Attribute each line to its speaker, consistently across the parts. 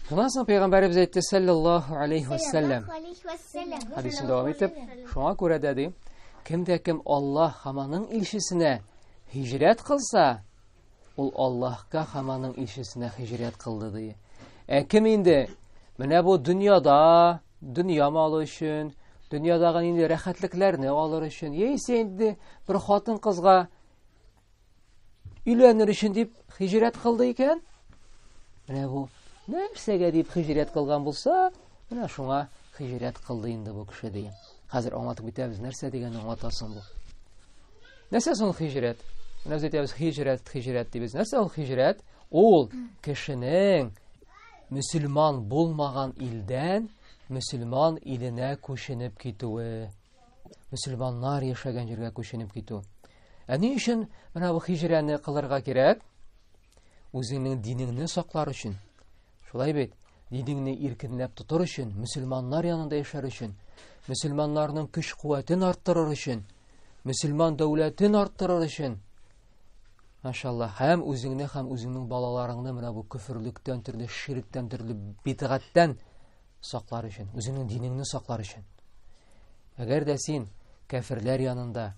Speaker 1: Шуннан соң пәйгамбәребез әйтте, саллаллаһу алейхи ва саллям. Хадисен дәвам итеп, шуңа күрә дә ди, кем дә кем Аллаһ һәм аның илчесенә һиҗрәт кылса, ул Аллаһка һәм аның илчесенә һиҗрәт кылды ди. Ә кем инде менә бу дөньяда, дөнья малы өчен, дөньядагы нинди рәхәтлекләрне алыр өчен, яисә инде бер хатын-кызга өйләнер өчен дип хиҗрәт кылды икән, менә бу нәрсәгә дип хиҗрәт кылган булса, менә шуңа хиҗрәт кылды инде бу кеше ди. Хәзер аңлатып үтәбез, нәрсә дигәнне аңлатасың бу. Нәрсә соң хиҗрәт? Менә без әйтәбез хиҗрәт, хиҗрәт дибез. Нәрсә ул хиҗрәт? Ул кешенең мөселман булмаган илдән мөселман иленә күченеп китүе. Мөселманнар яшәгән җиргә күченеп китү. Ә ни өчен менә бу хиҗрәне кылырга кирәк? Үзеңнең динеңне саклар өчен. Шулай бит? Динеңне иркенләп тотыр өчен, мөселманнар янында яшәр өчен, мөселманнарның көч-куәтен арттырыр өчен, мөселман дәүләтен арттырыр өчен. Машалла, һәм үзеңне һәм үзеңнең балаларыңны менә бу көферлектән, төрле ширктән, төрле бидгатьтән саклар өчен, үзеңнең динеңне саклар өчен. Әгәр дә син кәферләр янында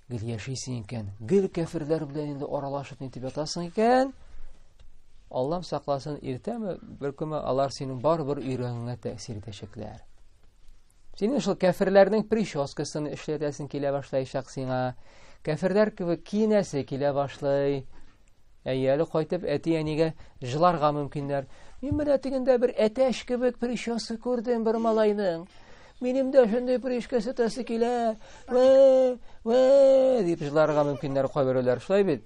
Speaker 1: гел яшисең икән, гел кәферләр белән инде аралашып нитеп ятасың икән, Аллам сакласын, иртәме, бер көнме алар синең барыбер йөрәгеңә тәэсир итәчәкләр. Синең шул кәферләрнең прическасын эшләтәсең килә башлаячак сиңа. Кәферләр кебек киенәсе килә башлый. Әйе, әле кайтып әти-әнигә җыларга мөмкиннәр. Мин менә тегендә бер әтәч кебек прическа күрдем бер малайның. Минем дә шундый прическа сатасы килә. Вә, вә дип җыларга мөмкиннәр кайберәүләр. Шулай бит?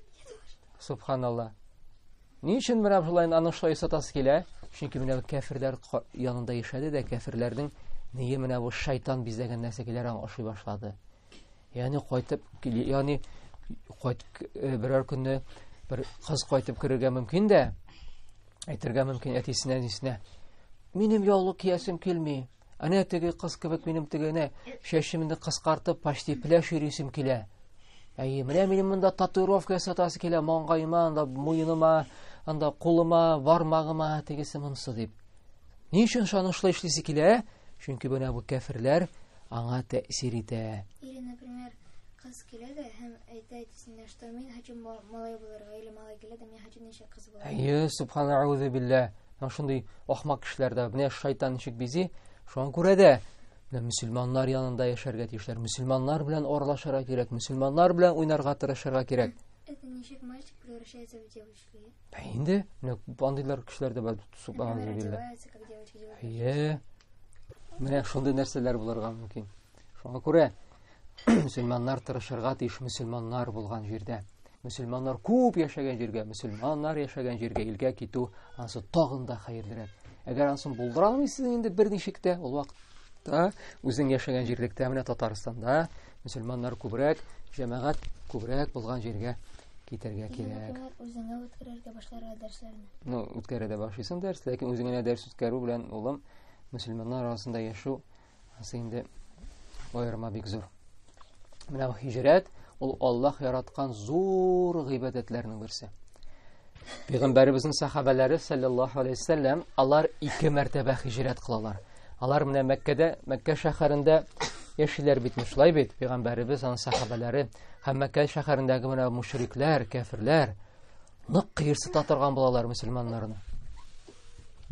Speaker 1: Субханалла. Ни өчен менә шулай аның шулай сатасы килә? Чөнки менә кәферләр янында яшәде дә кәферләрнең нигә менә бу шайтан бизәгән нәрсәкәләр аңа ошый башлады. Ягъни кайтып, ягъни кайт э, берәр көнне бер кыз кайтып керергә мөмкин дә, әйтергә мөмкин әтисенә, әнисенә. Минем яулык киясем килми. Әнә теге кыз кебек минем тегене чәчемне кыскартып, почти пляж йөрисем килә. Әйе, менә минем монда татуировка ясатасы килә, маңгаема, анда муеныма, анда кулыма, бармагыма, тегесе монысы дип. Ни өчен шуны шулай эшлисе килә? Чөнки менә бу кәферләр аңа тәэсир итә.
Speaker 2: Или, например, кыз килә дә һәм әйтә әтисенә, что мин хочу малай булырга, или малай килә дә, мин хочу ничә кыз булырга.
Speaker 1: Әйе, субханаллаһу билла. Менә шундый ахмак кешеләр дә, менә шайтан ничек бизи, шуңа күрә дә менә мөселманнар янында яшәргә тиешләр, мөселманнар белән аралашырга кирәк, мөселманнар белән уйнарга тырышырга кирәк.
Speaker 2: Это ничек мальчик превращается в девочку?
Speaker 1: Ә инде менә андыйлар кешеләр дә бар, субханаллаһу билла. Әйе. Менә шундый нәрсәләр булырга мөмкин. Шуңа күрә мөселманнар тырышырга тиеш мөселманнар булган җирдә. Мөселманнар күп яшәгән җиргә, мөселманнар яшәгән җиргә илгә китү ансы тагын да хәерлерәк. Әгәр ансын булдыра алмыйсыз инде берничек тә, ул вакытта үзең яшәгән җирлектә, менә Татарстанда мөселманнар күбрәк, җәмәгать күбрәк булган җиргә китәргә кирәк.
Speaker 2: Үзеңә үткәрергә башларга дәресләрне.
Speaker 1: Ну, үткәрә дә башлыйсың дәрес, ләкин үзеңә дәрес үткәрү белән, улым, мөселманнар арасында яшәү ансы инде аерма бик зур. Менә бу һиҗрәт ул Аллаһ яраткан зур гыйбадәтләрнең берсе. Пәйгамбәребезнең сахабәләре саллаллаһу алейһи вәсәлләм алар ике мәртәбә һиҗрәт кылалар. Алар менә Мәккәдә, Мәккә шәһәрендә яшиләр бит, шулай бит, пәйгамбәребез, аның сахабәләре һәм Мәккә шәһәрендәге менә мушрикләр, кәферләр нык кыерсыта торган булалар мөселманнарны.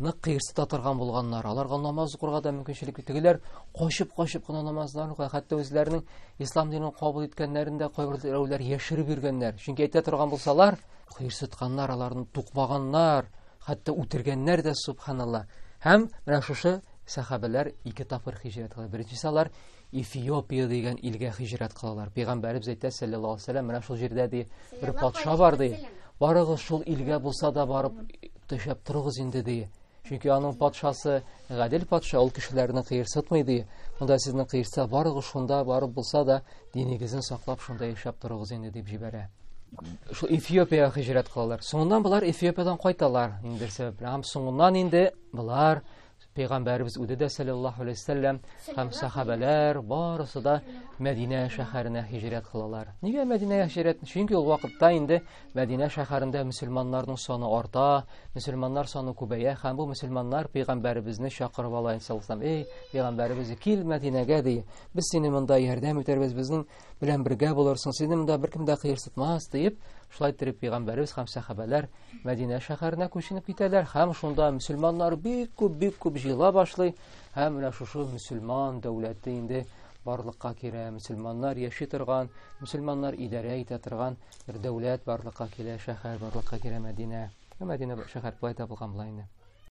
Speaker 1: Нык кыерсыта торган булганнар. Аларга намаз укырга да мөмкинчелек юк. Тегеләр качып-качып кына намазларын укый. Хәтта үзләренең ислам динен кабул иткәннәрен дә кайбер яшереп йөргәннәр. Чөнки әйтә торган булсалар, кыерсытканнар, аларны тукмаганнар, хәтта үтергәннәр дә, субханалла. Һәм менә шушы сәхабәләр ике тапкыр һиҗрәт кыла. Беренчесе алар Эфиопия дигән илгә һиҗрәт кылалар. Пәйгамбәребез әйтә, саллаллаһу алейһи вәсәлләм, менә шул җирдә ди, бер патша бар ди. Барыгыз шул илгә булса да барып төшәп торыгыз инде ди. Чөнки аның патшасы гадел патша, ул кешеләрне кыерсытмый ди. Монда сезне кыерса, барыгыз шунда барып булса да динегезне саклап шунда яшәп торыгыз инде дип җибәрә. Шул Эфиопиягә һиҗрәт кылалар. Соңыннан болар Эфиопиядән кайталар инде бер сәбәп белән. Һәм соңыннан инде болар Пәйгамбәребез үзе дә саллаллаһу алейһи вәсәлләм һәм сахабәләр барысы да Мәдинә шәһәренә һиҗрәт кылалар. Нигә Мәдинәгә һиҗрәт? Чөнки ул вакытта инде Мәдинә шәһәрендә мөселманнарның саны арта, мөселманнар саны күбәя һәм бу мөселманнар пәйгамбәребезне чакырып ала инде Эй, пәйгамбәребез, кил Мәдинәгә ди. Без сине монда ярдәм итәрбез, безнең белән бергә булырсың, сине монда беркем дә кыерсытмас диеп, шулай итеп пәйгамбәребез һәм сахабәләр Мәдинә шәһәренә күченеп китәләр һәм шунда мөселманнар бик күп, бик күп җыела башлый һәм менә шушы мөселман дәүләте инде барлыкка килә, мөселманнар яши торган, мөселманнар идарә итә торган бер дәүләт барлыкка килә, шәһәр барлыкка килә Мәдинә. Мәдинә шәһәр былай табылган була инде.